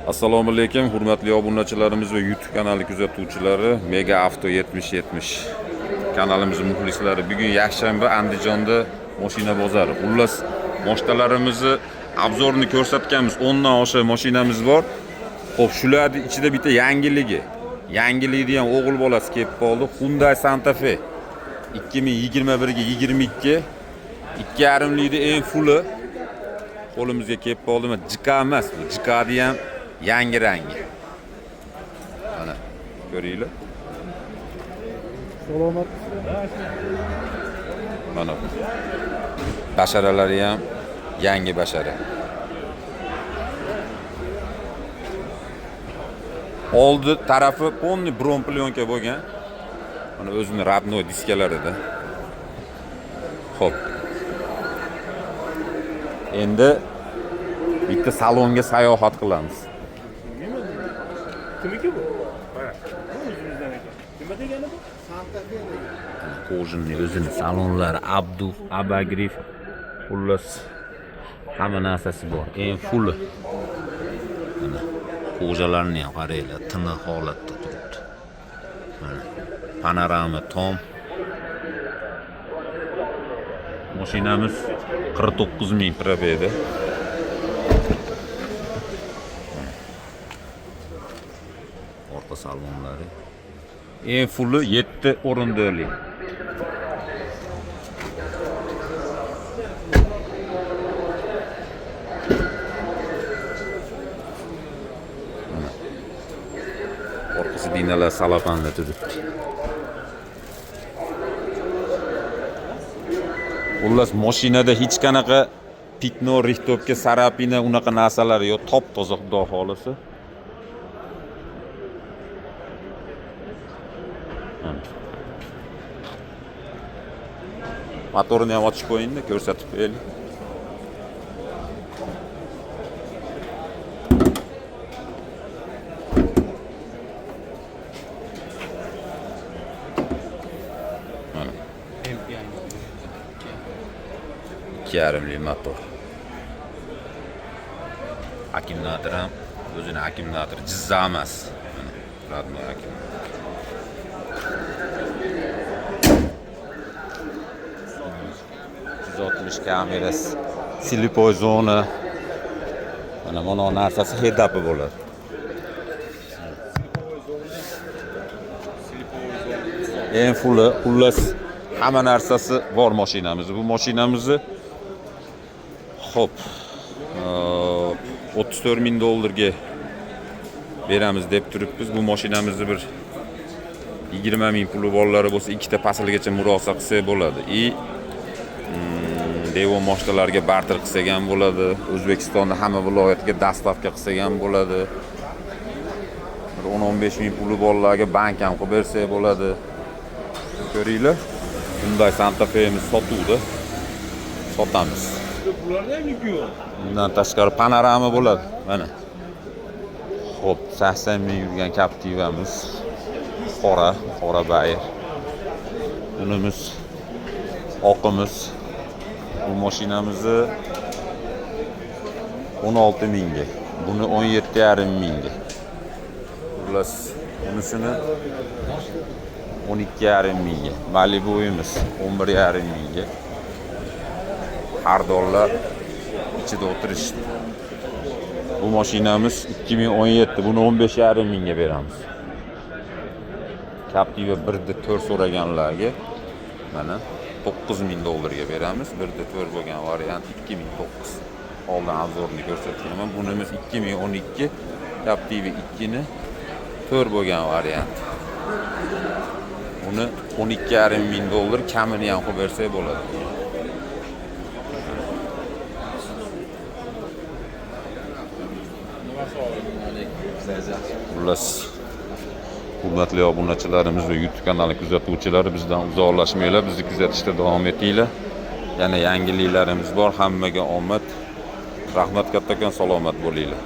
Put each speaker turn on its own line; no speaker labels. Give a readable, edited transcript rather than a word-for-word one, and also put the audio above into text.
Assalomu alaykum, hurmatli obunachilarimiz va YouTube kanali kuzatuvchilari, Mega Avto 7070 kanalimiz muxlislari. Bugun yakshanba, Andijonda mashina bozori. Xullas, mashinalarimizni обзор ini ko'rsatganmiz. 10 dan oshiq mashinamiz bor. Xo'p, shularning ichida bitta yangiligi. Yangilikni ham o'g'il bolasi kelib qoldi. Hyundai Santa Fe 2021 ga 22 2,5 likni eng fulli qo'limizga kelib qoldi. Mana JK emas bu. JKni ham yangi rangi. Mana ko'ringlar.
Salomat.
Mana bu. Basharalari ham yangi bashara. Oldi tarafi полный bron plyonka bo'lgan. Mana o'zini родной diskalarida. Xo'p. Endi bitta salonga sayohat qilamiz.
Kimniki bu? Ha. Bu o'zimizdan ekan. Nima degani bu?
Кожаный o'zini salonlari, обдув, обогрев, xullas hamma narsasi bor. Eng fulli. Mana кожа larni ham qaranglar, tiniq holatda turibdi. Mana panorama tom. Mashinamiz 49 ming пробег da. Orqa salonlari. Eng fulli 7 o'rindiqli. Orqasi dinalar salopanda turibdi. Xullas, mashinada hech qanaqa пятно, рихтовка, царапина unaqa narsalar yo'q, top toza, xudo xolisi. Mana. Motorini ham ochib qo'yingda, ko'rsatib qo'yaylik. Mana. 2,5 lik motor. Akkumulyator ham o'zini akkumulyatori, jizza emas. Mana родной akkumulyator. 360 kamerasi, слепой zona. Mana bu narsasi head-up bo'ladi. Eng fulli, xullas hamma narsasi bor mashinamiz. Bu mashinamizni, xo'p, 34 ming dollarga beramiz deb turibmiz. Bu mashinamizni bir 20 ming puli borlari bo'lsa, ikkita faslgacha murosa qilsak bo'ladi. И devon mashinalarga barter qilsak ham bo'ladi. O'zbekistonni hamma viloyatiga доставка qilsak ham bo'ladi. Bir 10-15 ming puli borlarga bank ham qilib bersak bo'ladi. Ko'ringlar. Hyundai Santa Fe'miz sotuvda. Sotamiz.
Bularda ham yuki yo'q.
Bundan tashqari panorama bo'ladi. Mana. Xo'p, 80 ming yurgan Captiva'miz. Qora, qora bayir. Bunimiz oqimiz. Bu mashinamizni 16 mingga, buni 17,5 mingga. Xullas, bunisini 12,5 mingga. Malibu'miz 11,5 mingga. Har dollar ichida o'tirishdi. Bu mashinamiz 2017, buni 15,5 mingga beramiz. Captiva 1.4 so'raganlarga mana 9 ming dollarga beramiz. 1.4 bo'lgan variant 2009. Oldin обзор ini ko'rsatganman. Bunimiz 2012 Captiva 2 ni 4 bo'lgan variant. Uni 12,5 ming dollar kamini ham qilib bersak bo'ladi. Xullas, hurmatli obunachilarimiz va YouTube kanali kuzatuvchilari, bizdan uzoqlashmanglar, bizni kuzatishda davom etinglar. Yana yangiliklarimiz bor. Hammaga omad. Rahmat kattakon, salomat bo'linglar.